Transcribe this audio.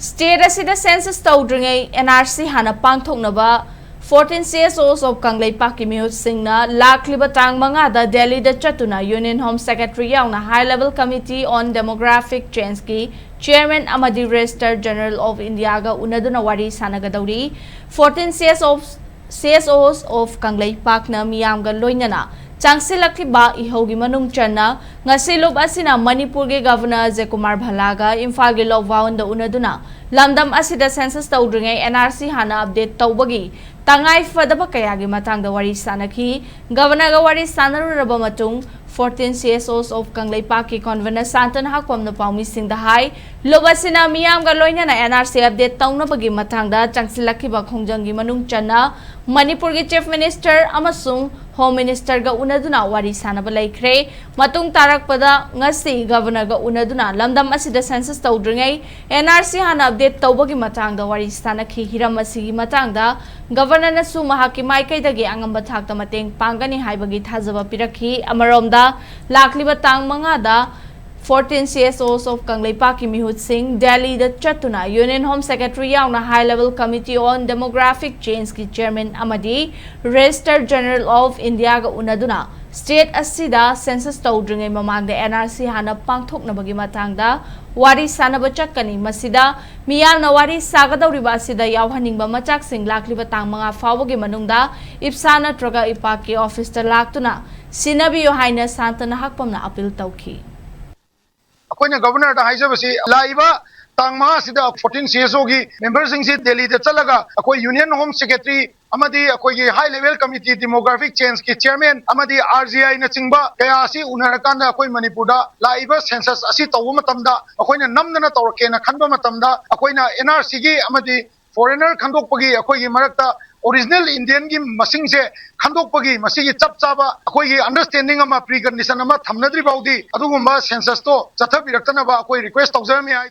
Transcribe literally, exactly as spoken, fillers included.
State ꯑꯁꯤꯗ census ꯇꯧꯗ꯭ꯔꯤꯉꯩ N R C ꯍꯥꯟꯅ ꯄꯥꯡꯊꯣꯛꯅꯕ fourteen C S Os of ꯀꯪꯂꯩꯄꯥꯛꯀꯤ ꯃꯤꯍꯨꯠꯁꯤꯡꯅ ꯂꯥꯛꯂꯤꯕ ꯇꯥꯡ ꯃꯉꯥꯗ ꯗꯦꯜꯂꯤꯗ ꯆꯠꯇꯨꯅ Union Home Secretary ꯌꯥꯎꯅ High Level Committee on Demographic Change ꯀꯤ Chairman ꯑꯃꯗꯤ Registrar General of India ꯒ ꯎꯅꯗꯨꯅ ꯋꯥꯔꯤ ꯁꯥꯟꯅꯒꯗꯧꯔꯤ꯫ Fourteen C S Os of C S Os of ꯀꯪꯂꯩꯄꯥꯛꯅ ꯃꯤꯌꯥꯝꯒ ꯂꯣꯏꯅꯅ ꯆꯪꯁꯤꯜꯂꯛꯂꯤꯕ ꯏꯍꯧꯒꯤ ꯃꯅꯨꯡ ꯆꯟꯅ ꯉꯁꯤ ꯂꯨꯞ ꯑꯁꯤꯅ ꯃꯅꯤꯄꯨꯔꯒꯤ Governor ꯑꯖꯌ ꯀꯨꯃꯥꯔ ꯚꯜꯂꯥꯒ ꯏꯝꯐꯥꯜꯒꯤ ꯂꯣꯛ ꯚꯋꯟꯗ ꯎꯅꯗꯨꯅ ꯂꯝꯗꯝ ꯑꯁꯤꯗ census ꯇꯧꯗ꯭ꯔꯤꯉꯩ N R C ꯍꯥꯟꯅ update ꯇꯧꯕꯒꯤ ꯇꯉꯥꯏ ꯐꯗꯕ ꯀꯌꯥꯒꯤ ꯃꯇꯥꯡꯗ ꯋꯥꯔꯤ ꯁꯥꯟꯅꯈꯤ꯫ Governor ꯒ ꯋꯥꯔꯤ ꯁꯥꯟꯅꯔꯨꯔꯕ ꯃꯇꯨꯡ fourteen C S Os of ꯀꯪꯂꯩꯄꯥꯛꯀꯤ Convener ꯁꯥꯟꯇꯅ ꯍꯥꯛꯄꯝꯅ ꯄꯥꯎꯃꯤꯁꯤꯡꯗ ꯍꯥꯏ, ꯂꯨꯞ ꯑꯁꯤꯅ ꯃꯤꯌꯥꯝꯒ ꯂꯣꯏꯅꯅ N R C update ꯇꯧꯅꯕꯒꯤ ꯃꯇꯥꯡꯗ ꯆꯪꯁꯤꯜꯂꯛꯈꯤꯕ ꯈꯣꯡꯖꯪꯒꯤ ꯃꯅꯨꯡ ꯆꯟꯅ ꯃꯅꯤꯄꯨꯔꯒꯤ Chief Minister ꯑꯃꯁꯨꯡ Home Minister ꯒ ꯎꯅꯗꯨꯅ ꯋꯥꯔꯤ ꯁꯥꯟꯅꯕ ꯂꯩꯈ꯭ꯔꯦ꯫ ꯃꯇꯨꯡ ꯇꯥꯔꯛꯄꯗ ꯉꯁꯤ Governor ꯒ ꯎꯅꯗꯨꯅ ꯂꯝꯗꯝ ꯑꯁꯤꯗ census ꯇꯧꯗ꯭ꯔꯤꯉꯩ N R C ꯍꯥꯟꯅ update ꯇꯧꯕꯒꯤ ꯃꯇꯥꯡꯗ ꯋꯥꯔꯤ ꯁꯥꯟꯅꯈꯤ꯫ ꯍꯤꯔꯝ ꯑꯁꯤꯒꯤ ꯃꯇꯥꯡꯗ Governor ꯅꯁꯨ ꯃꯍꯥꯛꯀꯤ ꯃꯥꯏꯀꯩꯗꯒꯤ ꯑꯉꯝꯕ ꯊꯥꯛꯇ ꯃꯇꯦꯡ ꯄꯥꯡꯒꯅꯤ ꯍꯥꯏꯕꯒꯤ ꯊꯥꯖꯕ ꯄꯤꯔꯛꯈꯤ꯫ ꯑꯃꯔꯣꯝꯗ, ꯂꯥꯛꯂꯤꯕ ꯇꯥꯡ ꯃꯉꯥꯗ fourteen C S Os of ꯀꯪꯂꯩꯄꯥꯛꯀꯤ ꯃꯤꯍꯨꯠꯁꯤꯡ ꯗꯦꯜꯂꯤꯗ ꯆꯠꯇꯨꯅ Union Home Secretary ꯌꯥꯎꯅ High Level Committee on Demographic Change ꯀꯤ Chairman ꯑꯃꯗꯤ Registrar General of India ꯒ ꯎꯅꯗꯨꯅ state ꯑꯁꯤꯗ census ꯇꯧꯗ꯭ꯔꯤꯉꯩ ꯃꯃꯥꯡꯗ N R C ꯍꯥꯟꯅ ꯄꯥꯡꯊꯣꯛꯅꯕꯒꯤ ꯃꯇꯥꯡꯗ ꯋꯥꯔꯤ ꯁꯥꯟꯅꯕ ꯆꯠꯀꯅꯤ꯫ ꯃꯁꯤꯗ ꯃꯤꯌꯥꯝꯅ ꯋꯥꯔꯤ ꯁꯥꯒꯗꯧꯔꯤꯕ ꯑꯁꯤꯗ ꯌꯥꯎꯍꯟꯅꯤꯡꯕ ꯃꯆꯥꯛꯁꯤꯡ ꯂꯥꯛꯂꯤꯕ ꯇꯥꯡ ꯃꯉꯥ ꯐꯥꯎꯕꯒꯤ ꯃꯅꯨꯡꯗ ꯏꯞꯁꯥ ꯅꯠꯇ꯭ꯔꯒ ꯏꯄꯥꯛꯀꯤ office ꯇ ꯂꯥꯛꯇꯨꯅ ꯁꯤꯟꯅꯕꯤꯌꯨ ꯍꯥꯏꯅ ꯁꯥꯟꯇꯅ ꯍꯥꯛꯄꯝꯅ appeal ꯇꯧꯈꯤ꯫ ꯑꯩꯈꯣꯏꯅ Governor ꯗ ꯍꯥꯏꯖꯕꯁꯤ, ꯂꯥꯛꯏꯕ ꯇꯥꯡ ꯃꯉꯥꯁꯤꯗ fourteen C S O ꯒꯤ member ꯁꯤꯡꯁꯤ ꯗꯦꯜꯂꯤꯗ ꯆꯠꯂꯒ ꯑꯩꯈꯣꯏ Union Home Secretary ꯑꯃꯗꯤ ꯑꯩꯈꯣꯏꯒꯤ High Level Committee Demographic Change ꯀꯤ Chairman ꯑꯃꯗꯤ R G I ꯅꯆꯤꯡꯕ ꯀꯌꯥ ꯑꯁꯤ ꯎꯅꯔꯀꯥꯟꯗ ꯑꯩꯈꯣꯏ ꯃꯅꯤꯄꯨꯔꯗ ꯂꯥꯛꯏꯕ census ꯑꯁꯤ ꯇꯧꯕ ꯃꯇꯝꯗ ꯑꯩꯈꯣꯏꯅ ꯅꯝꯗꯅ ꯇꯧꯔꯛꯀꯦꯅ ꯈꯟꯕ ꯃꯇꯝꯗ ꯑꯩꯈꯣꯏꯅ N R C ꯒꯤ ꯑꯃꯗꯤ foreigner ꯈꯟꯗꯣꯛꯄꯒꯤ ꯑꯩꯈꯣꯏꯒꯤ ꯃꯔꯛꯇ original Indian ꯒꯤ ꯃꯁꯤꯡꯁꯦ ꯈꯟꯗꯣꯛꯄꯒꯤ ꯃꯁꯤꯒꯤ ꯆꯞ ꯆꯥꯕ ꯑꯩꯈꯣꯏꯒꯤ understanding ꯑꯃ, precondition ꯑꯃ ꯊꯝꯅꯗ꯭ꯔꯤ ꯐꯥꯎꯗꯤ ꯑꯗꯨꯒꯨꯝꯕ census ꯇꯣ ꯆꯠꯊꯕꯤꯔꯛꯇꯅꯕ ꯑꯩꯈꯣꯏ request ꯇꯧꯖꯔꯝꯃꯤ ꯍꯥꯏ꯫